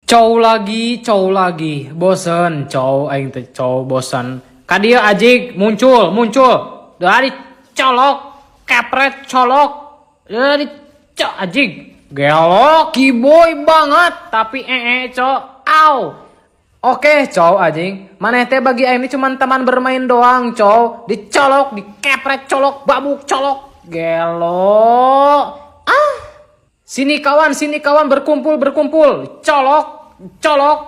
Cow lagi, cow lagi, bosen, cow, aing teh cow bosen. Kadieu ajig muncul, muncul. Dari colok, kepret colok. Dari cok ajig. Gelo, kiboy banget, tapi ee cok, aw. Oke, cow anjing. Maneh teh bagi aing ini cuman teman bermain doang, cow. Dicolok, dikepret colok, babuk colok. Gelo. Ah. Sini kawan berkumpul, berkumpul. Colok, colok.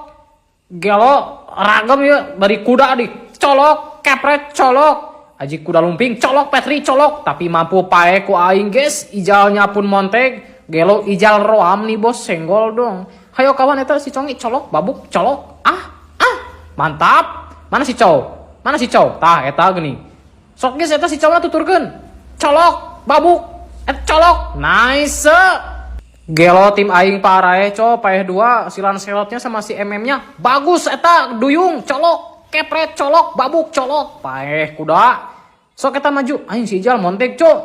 Gelo, ragam ya dari kuda dicolok, kepret colok. Aji kuda lumping, colok Petri colok, tapi mampu pae ku aing, guys. Ijalnya pun montek. Gelo, ijal roam nih, bos, senggol dong. Hayo kawan, eta si congi colok, babuk colok. Ah, ah, mantap. Mana si cow? Mana si cow? Tah, eta gini. Sok guys, eta si cowna tuturkeun. Colok, babuk, et colok. Nice. Gelo, tim aing parah cow, paeh dua si Lancelotnya sama si MM-nya. Bagus eta duyung, colok, kepret colok, babuk colok. Paeh kuda. Sok eta maju, aing si Ijal montek, cok.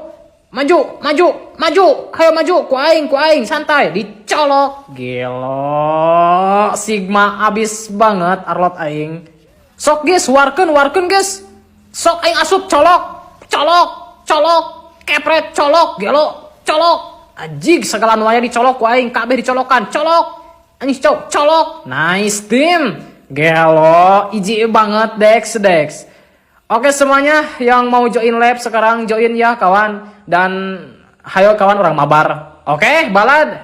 Maju, maju, maju. Hayo maju, ku aing santai, dicolok. Gelo, Sigma abis banget Arlott aing. Sok guys, warkeun, warkeun guys. Sok aing asup colok, colok, colok, kepret colok, gelo, colok. Anjing segala nu aya dicolok ku aing, kabeh dicolokan, colok. Anjing cok, colok. Nice team. Gelo, easy banget Dex Dex. Oke, semuanya yang mau join live sekarang join ya kawan, dan hayo kawan, urang mabar. Oke, balad.